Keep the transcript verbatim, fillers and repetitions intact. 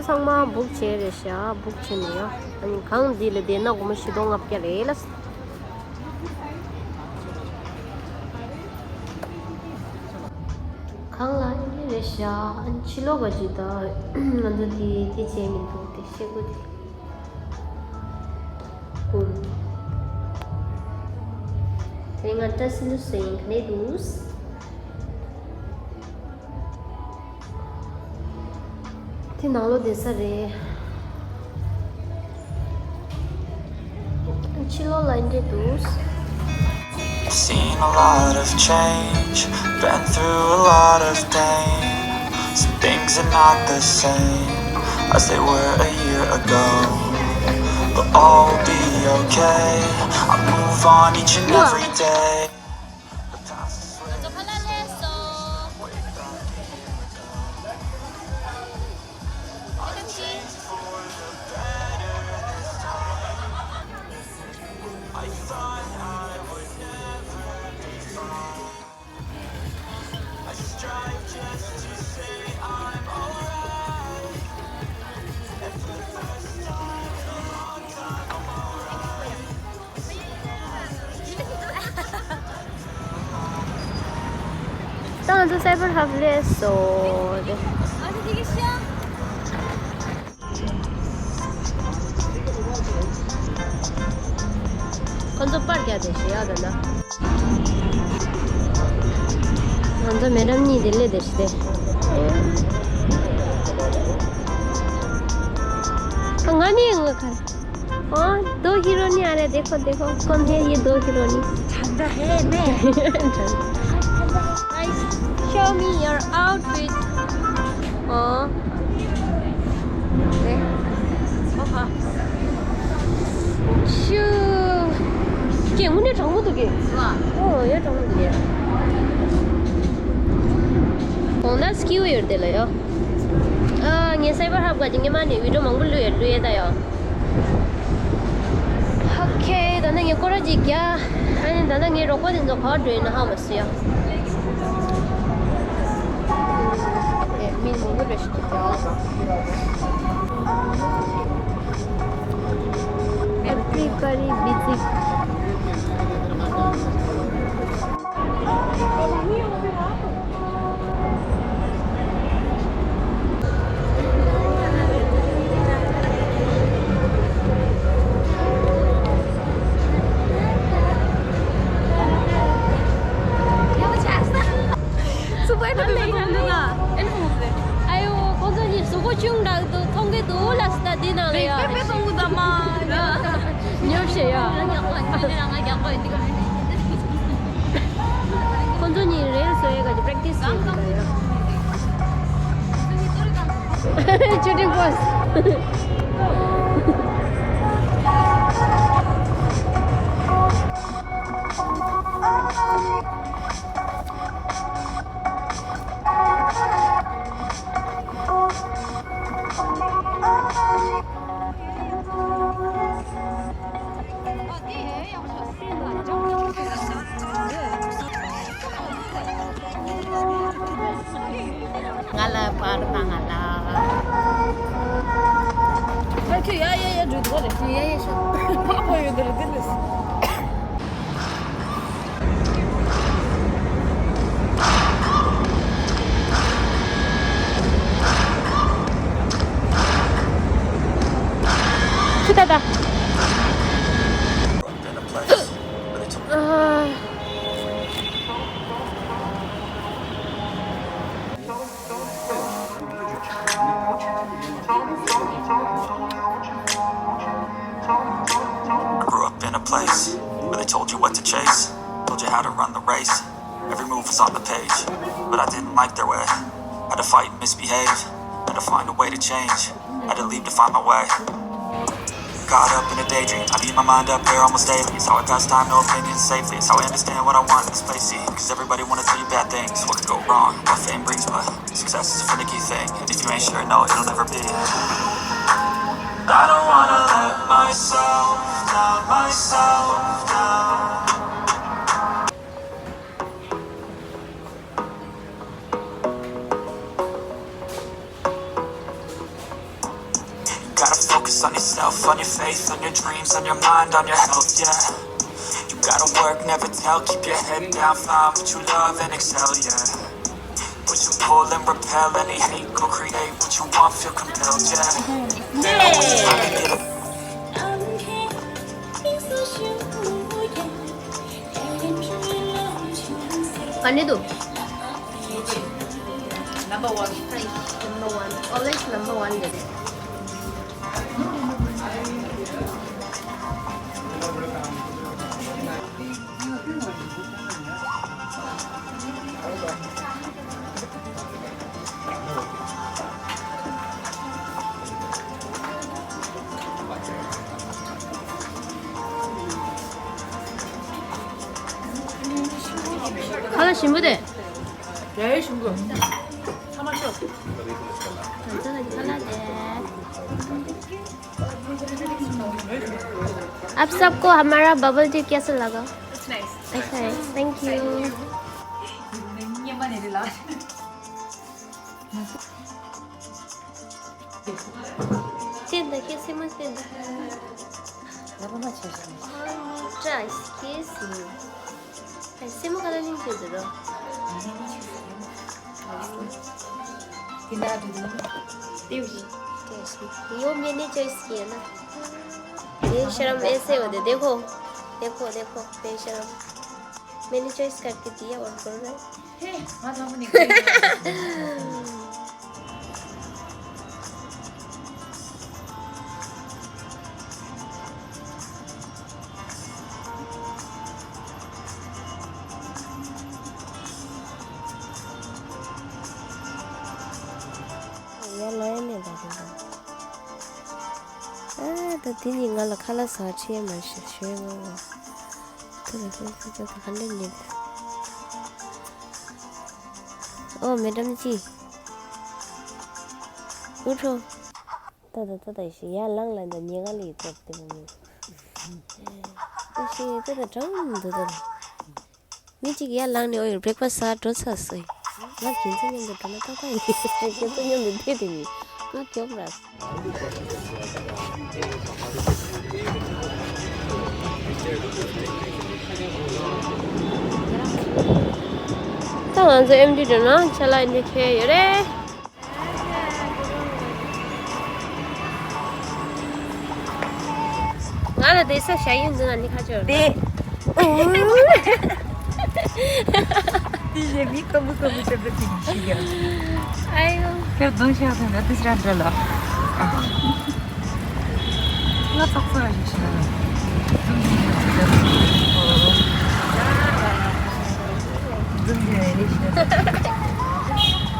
ཚང་མ་བུག་བྱས་རེད་ཤག་བུག་བྱས་ནས་ཡ། ཨ་ནི་གང་འདི་ལ་བསྡད་ན་སྒོར་མོ་བཞི་སྟོང་ལྔ་བརྒྱ་རེད་ལ། གང་ལ་ཨེ་འདྲ་རེད་ཤག་ཨ་ནི་ཕྱི་ལོགས་ག་ཅིག་ད་ང་ཚོ་དེ་དེ་བྱས་མི་འདུག་དེ་ཤེལ་སྒོ་དེ། ཀུན། དེ་ང་བཀྲ་ཤིས་ལུས་སེང་ག་ནས་འདུག་དེ་ནང་ལོགས་བསྡད་ས་རེད། ཕྱི་ལོགས་ལ་འདྲེ་འདུག Seen a lot of change, been through a lot of pain. Some things are not the same as they were a year ago. But all will be okay. I move on each and every day. ད་ང་ཚོ་སའི་བར་ཧབ་སླེབས་སོང་། ཁོ་ཚོ་པར་རྒྱག་བསྡད་ཤག་ཡ་ད་ལྟ། ང་ཚོ་མེ་ཌམ་གཉིས་དེ་སླེབས་བསྡད་ཤག་སྟེ། ང་ནི་ང་ག हाँ, दो हिरोनी आ रहे, देखो, देखो, कौन है ये दो हिरोनी? झंडा है मैं। Guys, show me your outfit. हाँ। हाँ। ཤུ། ཀྱེ་དངོས་གནས་དྲང་མོ་འདུག་གི། ཨོ་ཡ་དྲང་མོ་འདུག་གི། གོང་ན་སྐྱིད་པོ་ཡོད་དེ་ལ་ཡོ། ཨ་ངས་སའི་བར་ཧབ་ག་ཅིག་ངས་མ་ནས་བི་ཌིའོ་མང་པོ་བླུགས་ཡོད་བླུགས་ཡོད་ད་ཡོ། ཨོ་ཁེ། ད་ནི་ངས་སྐོར་ར་ཅིག་རྒྱག་ཨ་ནི་ད་ནི་ངའི་རོགས་པ་དེ་ཚོ་ག་པར་འགྲོ་ཡིན་ན་ཧ་མ་སོང་ཡ། ཨེ་མི་མང་པོ་རེ་ཞིག་རྒྱག Everybody busy. སུ་པའི་ནང་དུ་འདུག་ན། ཨ་ཡོ། ཁོང་ཚོ་གཉིས་གཟུགས་པོ་ཅུང་འདྲ་འདུག་མཐོང་གི་འདུག་ལ་སི་ད་འདི་ནང་ལ་ཡ། རེད་པེ་པེ་གཏོང་གི་འདུག་མ། ཉོབ་ཤེས་ཡ། ཁོང་ཚོ་གཉིས་རེལ་བཟོ་ཡས་ག་ཅིག་པྲེག་ཊིས་བྱེད་ཀྱི་འདུག་ཡ། Shooting pose. ང་ལ་པར་དང་ང་ལ། ཨ་ཁྱོད་ཡ་ཡ་ཡ་འགྲོ་འདུག་རེད། ཡ་ཡ་ཤོག་ཕག་པ་ཡོད་འདི་རེད་འདི་རེད། ཁྱི་ད་ད། I grew up in a place where they told you what to chase, told you how to run the race. Every move was on the page, but I didn't like their way. Had to fight and misbehave, had to find a way to change. Had to leave to find my way. Caught up in a daydream, I beat my mind up there almost daily. It's how I pass time, no opinions safely. It's how I understand what I want in this place. See, cause everybody wanna tell you bad things. What could go wrong? What fame brings, but success is a finicky thing. And if you ain't sure, no, it'll never be. I don't wanna let myself down, myself down. On yourself, on your faith, on your dreams, on your mind, on your health, yeah. You gotta work, never tell, keep your head down, find what you love and excel, yeah. Push and pull and repel any hate, go create what you want, feel compelled, yeah. Always trying to get a Number one. Number one. Always number one. ཁ་ལག་ཞིམ་པོ་དེ། རེད་ཞིམ་པོ། ཚང་མ་ཤོག་ཁ་ལག་དེ། आप सबको हमारा bubble tea कैसा लगा? It's nice. अच्छा है, thank you. ཅི་འདི་ཁྱེད་སེམས་མ་ཅི་འདི། ལབ་མ་བྱེད་ཤིང་། ཨ་ནི་བཀྲ་ཤིས་སི། ཨ་སེམས་མ་ག་ལ་ལིང་བྱེད་འདི་རོ། དེ་ན་དུ་དུ། ཏིའུ་ཞི། ཏིའུ་ཞི། यो मैंने चॉइस किया ना। बेशरम ऐसे होते, देखो, देखो, देखो, बेशरम। मैंने चॉइस करके दिया और बोल रहे हैं। ཡར་ལངས་ནས་ད་དེ་འདྲ། ཨ་ད་དེ་ནི་ང་ལ་ཁ་ལག་ཟ་ཆེད་མ་ཤེས་ཞོན་ངོ་། ད་ད་ད་ད་ད་ཧ་འདྲ་ཉིད། ཨོ་མེ་ཌམ་ཅི། ཨུ་ཁྲོ། ད་ད་ད་ད་ཤི་ཡར་ལངས་ལ་འདི་ཉེ་ག་ལི་ཏོག་ཏེ་མོ་མོ། ད་ཤི་ད་ད་གྲང་འདུག་ད། མི་གཅིག་ཡར་ལངས་ནས་ཨོ་ཡོད་བྷེ་རེག་ཕ་སི་ཟ་འགྲོ་ཚར་སོང་། ང་རྒྱན་ཆ་མཉམ་དུ་འགྲོ་ན་ཏག་ཏག་ཡིན། རྒྱན་ཆ་མཉམ་དུ་འདི་དེ་ཡིན། ང་སྐྱོབ་ར། ད་ང་ཚོ་ཨེམ་ཌི་འགྲོ་ན་ཆ་ལག་འདི་ཁྱེར་ཡོད་རེད། ང་ལ་དེ་ས་ཞ་ཡིན་འདི་ན་ནི་ཁ་ཅོར་དེ། དེ་ཡེ་མི་ཀ་མུ་ཀ་མུ་ཅབ་ཅབ་ཅིག་ཤི་ག་ཨ་ཡོ། ཁྱོད་གདོང་ཤ་ཐོན་ན་དེ་ཞིག་འདྲ་ལ། ང་ཚོགས་ཚོགས་ཡིན་ཤི་ན། གདོང་ཤ་ཐོན་ན་དེ་ཞིག་འདྲ་ལ།